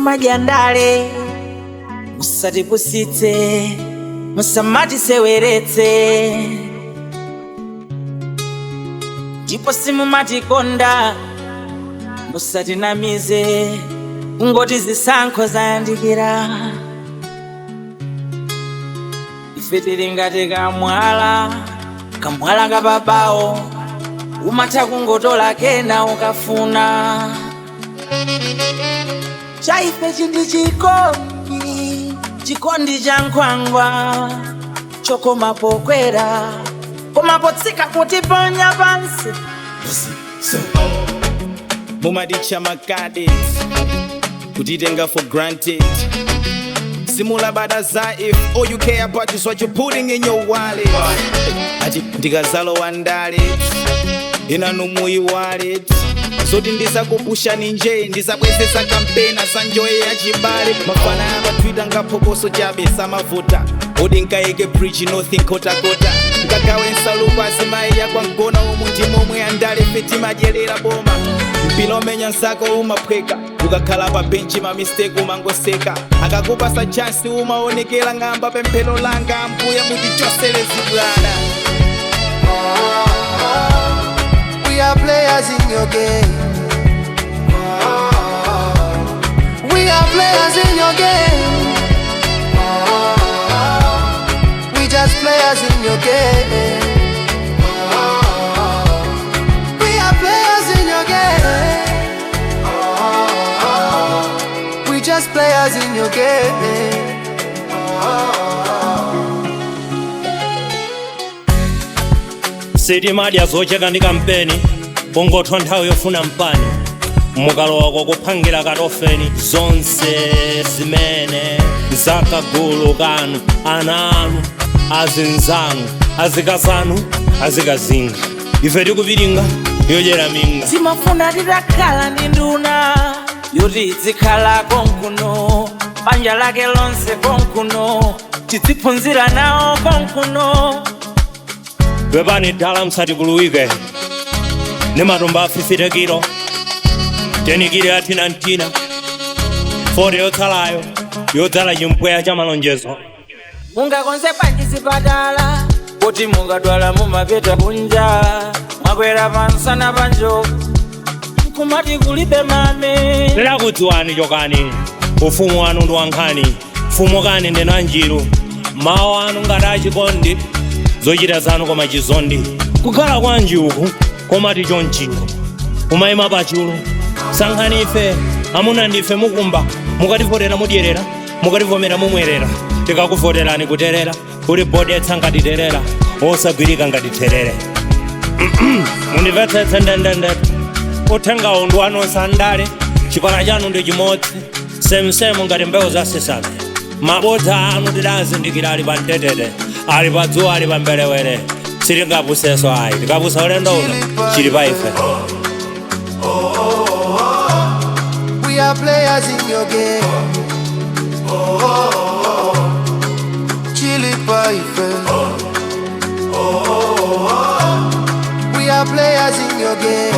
Simumadya ndale, musatipusitse, musamatiseweretse, ndipo simumatikonda, musatinamize, kungoti zisankho zayandikira. Ife tili ngati kamwala, kamwala kababawo, umatha kungotola kena ukafuna. Chaife chindi chikondi, chikondi cha nkhwangwa, chokoma pokwera koma potsika kutiponya pansi. Mumaticha makadeti, kutitenga for granted. Simulabada za if all you care about is what you're putting in your wallet. Ati ndikazalowa ndale, inanu muyiwale. Zoti ndizakupushani nje, ndizabwezesa kampena sanjoye ya chibale. Mafana amatwita ngaphokoso chabe, samavuta. Odi nkaike bridge north Nkhotakota, nkagawe nsalupa azimayi yakwangona. Umu ndimomwe andale fetimadyerera boma. Mpila umenya nsako umaphweka, ukakhala pa benchi ma mistake umangoseka. Akakupasa chance umaonekera ng'amba. Pemphero langa, Ambuye, mutichoserezi bwana. We are players in your game. We are players in your game. We just players in your game. We are players in your game. We just players in your game. Sitimadya zocheka ndi kampeni, pongotha nthawi yofuna mpani, mukalowako kuphangira katofeni. Zonse zimene zakagulu kanu, ana anu, azinzanu, azikazanu, azikazinga, ife tikupiringa yodyera minga. Timafuna titakhala ndi nduna yoti izikhala konkuno, banja lake lonse konkuno, tidziphunzira nawo konkuno. Pepani dala, msatikuluwike ndi matumba a 50 kilo, 10 kilo atinantina, 40 yotsalayo yodzala chimpweya cha malonjezo. Mungakonze bwanji zipatala kuti mukadwala mumapita kunja? Mwakwera pansana panjo nkumati kulibe mame. Tidakudziwani, chokani. Ufumu wanu ndi wankhani, mfumu kani ndinu anjiru. Mawu anu ngati achikondi, zochita zanu koma chizondi. Kukhala kwanji uku komati chonchiko umayima pachulu? Sankhani ife, amuna ndife mukumba. Mukativotera mudyerera, mukativomera mumwerera. Tikakuvoterani kuterera kuli bodetsa ngati terera, osagwirika ngati terere. Mundimvetsetse ndendende, uthengawu ndi wanu andale. Chipala chanu ndi chimodzi, semsemu ngati mbewu za sesame. Mabodza anu tidazindikira, ali pa mtetete, ali pa dzuwa, ali pa mbelewere. Sitingapusenso ayi, tikapusa ulendo uno chili pa ife. We are players in your game. Chili Python. We are players in your game.